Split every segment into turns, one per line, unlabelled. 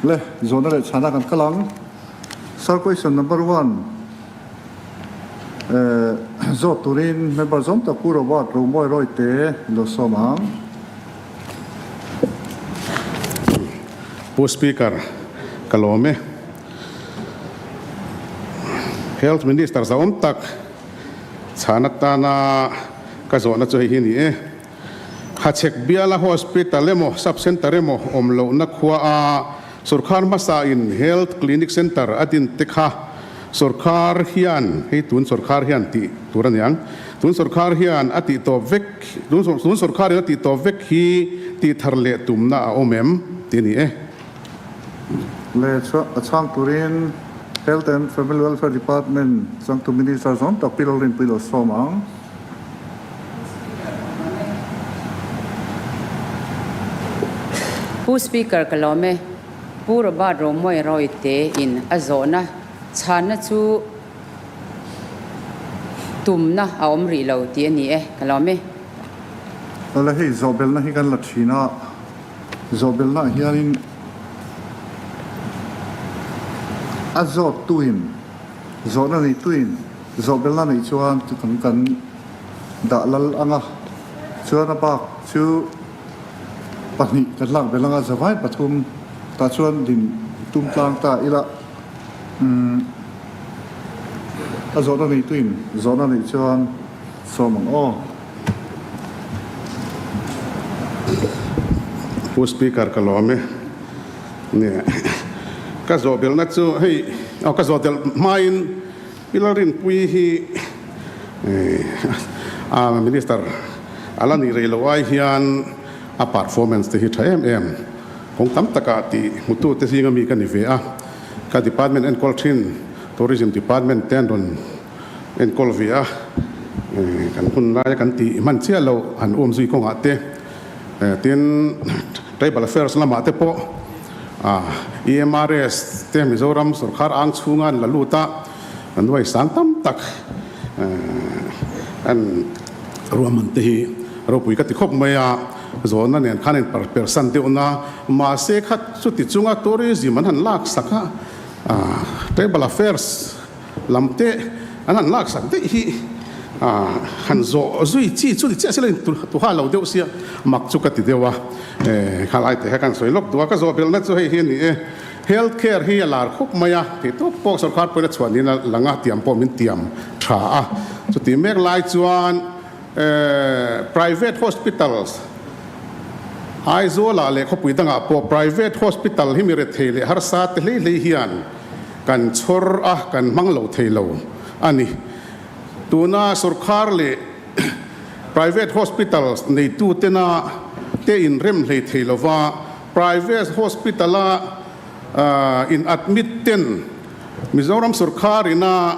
Le, zawhna leh chhana kan kal ang. Sir question number one eh zawt turin member zawm tak Pu Robert Romawi Rawite lo sawm ang.
Pu Speaker, ka lawm e. Health Minister zahawm tak chhan atana ka zawhna chu hei hi a ni e. Hachhek biala hospital emaw sub centre emaw awm lohna khua a sorkar hmasa in health clinic centre a din te kha sorkar hian hei tun sorkar hian tih tur a niang tun sorkar hian a tih tawp vek tun sorkar in a tih tawp vek hi tih thar leh tumna a awm em tih a ni e.
Leh a chhang turin Health and Family Welfare Department changtu Minister zawng tak Pi Lalrinpuii lo sawm ang.
Pu Speaker ka lawm e. Pu Robert Romawi Rawite in a zawhna chhanna chu tumna a awm rih lo tih a ni e, ka lawm e.
Awle hei zawhbelna hi kan la thin a, zawhbelna ah hianin a zawttuin zawhna neituin Zawhbelna neih chuan chu kan kan dah lal ang a, chuan a bak chu pahnih kan lak belh ang a, zavai pathum tah chuan din tum tlang ta ila umm a zawhna neituin zawhna neih chuan sawm ang aw.
Pu Speaker ka lawm e. Nia ka zawhbelhna chu hei aw ka zawhdelh hmain Pi Lalrinpuii hi a Minister a la nih rei loh ai hian a performance te hi tha em em kawng tam takah tih hmutu te zinga mi ka ni ve a, ka department enkawl thin Tourism Department te an rawn enkawl ve a, kan hun laia kan tih hman chiah loh han um zui kawngah te tin Tribal Affairs lamah te pawh EMRS te Mizoram sorkar ang chhunga an la lut a, an nuai sang tam tak an ruahman te hi ropui ka ti khawp mai a, zawhna nen khan in persan deuh na, mahse kha chuti chunga tourism an han lak sak a, tribal affairs lam te an han lak sak daih hi han zawh zui chi chu ni chiah sela in tuha lo deuh sia mak chu ka ti deuh a, khalai te kha kan sawi lawk duh a, ka zawh belhna chu hei hi a ni e, health care hi a lar khawp mai a, tih tawp pawh sorkar pawhin a chhuah niin a lang a, tiam pawh min tiam tha a, chutih mek lai chuan private hospitals Aizawlah leh khawpui dangah pawh private hospital hi mi rethei leh harsa te hlei hlei hian Kan chhawr a, kan hmang lo thei lo a ni. Tuna sorkar leh private hospitals neitutena te inrem hlei thei lova, private hospital-a in admit ten Mizoram sorkar ina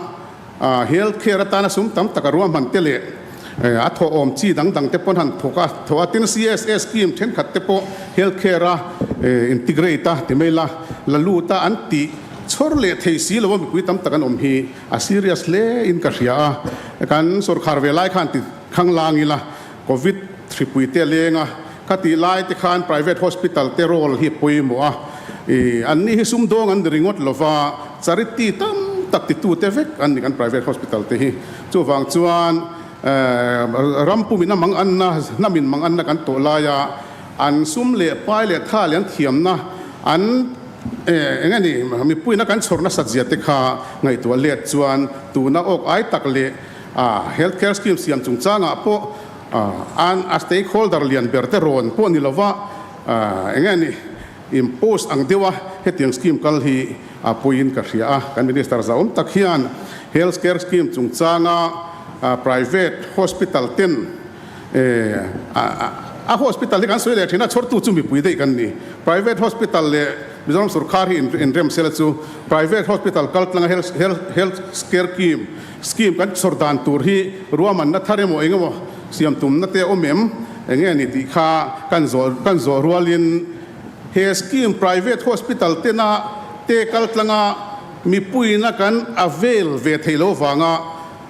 health care atana sum tam tak a ruahman te leh a thawhawm chi dang dang te pawn han thawk a, thawh a. Tin, CSA scheme thenkhat te pawh health care-a integrate a ti mai la, la lut a an tih Chhawr leh thei si lo a mipui tam tak an awm hi a serious hle in ka hria a, kan sorkhar ve lai khan ti khang lang ila Covid hripui te a leng a, ka tih lai te khan private hospital te role hi a pawimawh a, ih an ni hi sumdawng an ni ringawt lova charity tam tak titu te vek an ni kan private hospital te hi, chuvang chuan ram pumin a mang anna hnamin mang anna kan tawh laia an sum leh pai leh tha leh an thiamna an Eng a ni, mipuina kan chhawr nasat zia te kha ngaihtuah let chuan tuna awk ai tak leh health care scheme siam chungchangah pawh an a stakeholder lian ber te rawn pawh ni lova eng a ni impose ang deuha hetiang scheme kal hi a puiin ka hria a. Kan minister zahawm tak hian health care scheme chungchanga private hospital ten A hospital hi kan sawi leh thin a, chhawrtu chu mipui daih kan ni. Private hospital leh Mizoram sorkar hi inrem sela chu private hospital kal tlanga health care scheme kan chhawr dan tur hi ruahmanna thar emaw eng emaw siam tumna te a awm em? Enge ni tih kha kan zawh rualin he scheme private hospital tena te kal tlanga mipuiina kan avail ve theih loh vanga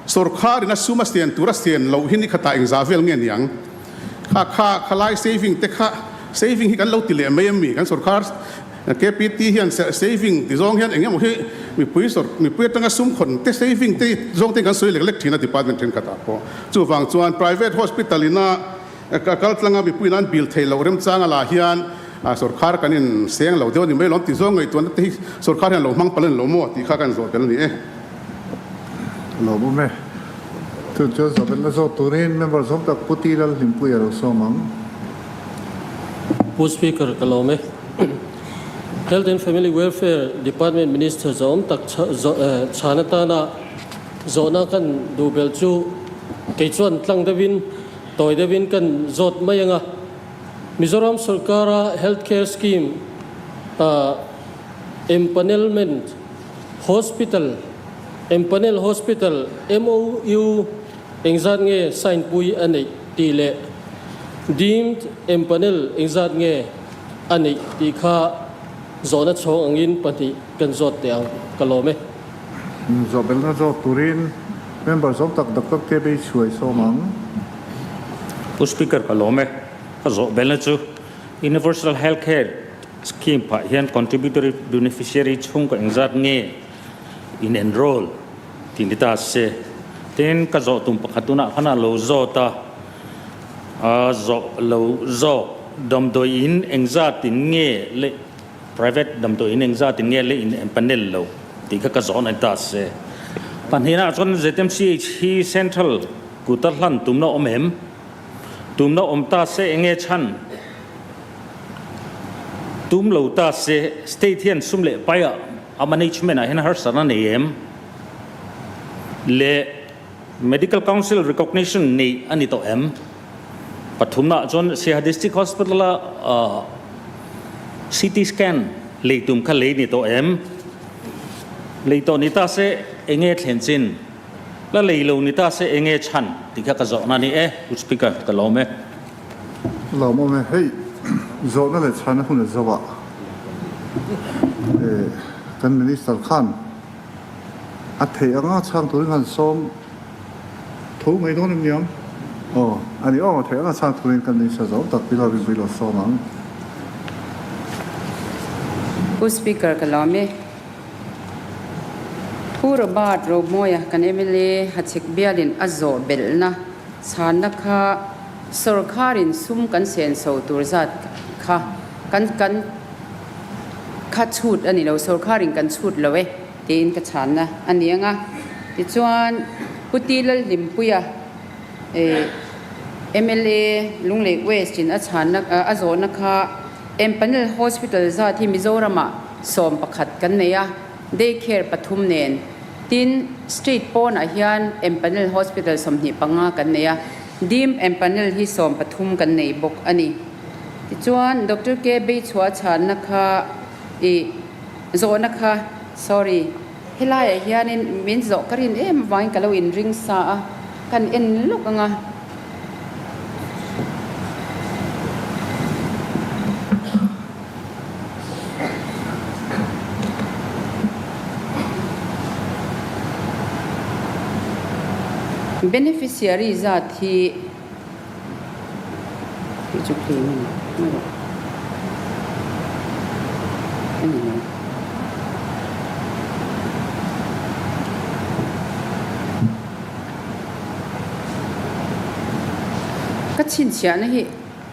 Sorkharin a sum a sian tur a sian loh hi ni khatah engzah vel nge niang? Kha kha khalai saving te kha saving hi kan lo ti leh mai em mi? Kan sorkhar KPT hian saving ti zawng hian eng emaw hi mipui sawr mipui atanga sum khawn te saving te zawng te kan sawi lek lek thin a department thenkhatah pawh. Chuvang chuan private hospital ina kal tlanga mipui in an bill thei loh remchanga lah hian sawrkhar kan in seng lo deuh a ni mai lawm ti zawng ngaihtuahna te hi sawrkhar hian lo hmang palh a ni lo maw tih kha kan zawh tel a ni e.
Lawm awm e. Chun chuan zawhbelna zawt turin member zawm tak Pu Ti Lalhlimpuii a lo sawm ang.
Pu Speaker ka lawm e. Health and Family Welfare Department Minister zawm tak chhan atana zawhna kan duh belh chu kei chuan tlang deuhin tawi deuhin kan zawt mai anga Mizoram sorkara Health Care Scheme Empanelment Hospital Empanel Hospital MOU engzat nge sign pui a neih tih leh Deemed Empanel engzat nge a neih tih kha zawhna chhawng angin pahnih kan zawt teh ang ka lawm e.
Zawhbelna zawt turin member zawm tak Doctor KB Chhuai sawm ang.
Pu Speaker ka lawm e. Ka zawhbelna chu Universal Health Care Scheme phah hian contributory beneficiary chhungkaw engzat nge in enroll tih ni ta se. Tin, ka zawh tum pakhat tunah khan a lo zawt a, a zawh lo zawk damdawi in engzat in nge leh private damdawi in engzat in nge leh in empanel lo tih kha ka zawh a ni ta se. Pahnihna chuan ZMCH hi central kuta hlan tumna awm em? Tumna awm ta se enge chhan? Tum lo ta se state hian sum leh paiah a management ah hian harsatna nei em? Leh Medical Council recognition nei a ni tawh em? Pathumna ah chuan Siaha District Hospital a CT scan lei tum kha lei ni tawh em? Lei tawh ni ta se enge thlen chin? La lei lo ni ta se enge chhan? Tih kha ka zawhna a ni e, Pu Speaker, ka lawm e.
Lawmawm e, hei zawhna leh chhana hun a zo a, kan Minister khan a theih anga chhang turin han sawm tho mai dawn em niang? Aw, a ni aw, a theih anga chhang turin kan Minister zo tak Pilar Rinpuii lo sawm ang.
Pu Speaker ka lawm e. Pu Robert Romawia kan mla Hachhek bialin a zawh belhna chhanna kha Sawrkharin sum kan senso tur zat kha kan kan kha chhut a ni lo, sawrkharin kan chhut lo e tiin ka chhanna a ni ang a. Tichuan, Pu Ti Lalhlimpuia mla Lunglei West in a chhanna a zawhna kha Empanel Hospital zat hi Mizoramah 11 kan nei a, Day Care pathum nen. Tin, State pawnah hian Empanel Hospital 25 kan nei a, Dim Empanel hi 13 kan nei bawk a ni. Tichuan, Doctor K. Beichhua chhanna kha ih zawhna kha, sorry, helaiah hianin min zawh ka rin em avangin ka lo inring sa a, kan en lawk ang a. Beneficiary zat hi tih chu claim a ni mai lo a ni lo. Ka chhinchhiahna hi.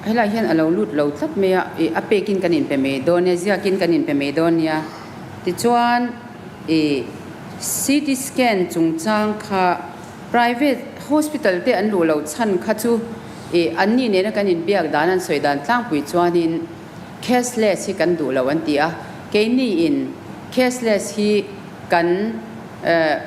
Helai hian a lo lut lo tlat mai a, ih a pekin kan inpe mai dawn nia, ziakin kan inpe mai dawn nia. Tichuan ih CT scan chungchang kha private hospital te an luh loh chhan kha chu ih anni nena kan inbiak dan an sawi dan tlangpui chuanin cashless hi kan duh lo an ti a, keini in cashless hi kan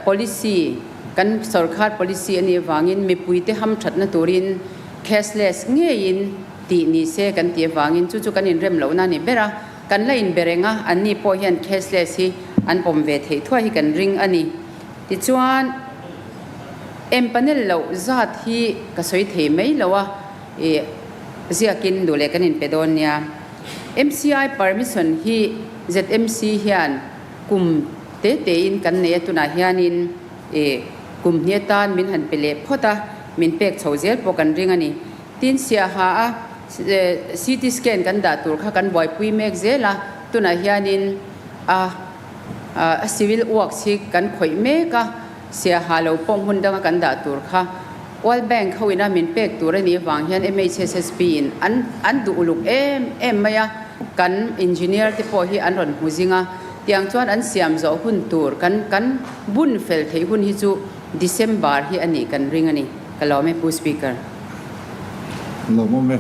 policy kan sorkar policy a nih avangin mipuite hamthatna turin Cashless ngeiin tih ni se kan tih avangin chu chu kan inrem lohna a ni ber a, kan la inbe reng a, anni pawh hian cashless hi an pawm ve theih thuai hi kan ring a ni. Tichuan, empanel loh zat hi ka sawi thei mai lo a, ih ziakin duh leh kan inpe dawn nia. MCI permission hi ZMC hian kum te tein kan nei a, tunah hianin ih kum hnih atan min han pe leh phawt a, Min pek chho zel pawh kan ring a ni. Tin, Siaha a CT scan kan dah tur kha kan buaipui mek zel a. Tunah hianin a a civil works hi kan khawih mek a, Siaha lo pawh hmun danga kan dah tur kha World Bank ho ina min pek tur a nih avang hian MHSSP in an an duh uluk em em mai a, kan engineer te pawh hi an rawn hmu zing a, tiang chuan an siam zawh hun tur kan kan bun fel theih hun hi chu December hi a nih kan ring a ni. Ka lawm e Pu Speaker.
Lawmawm e.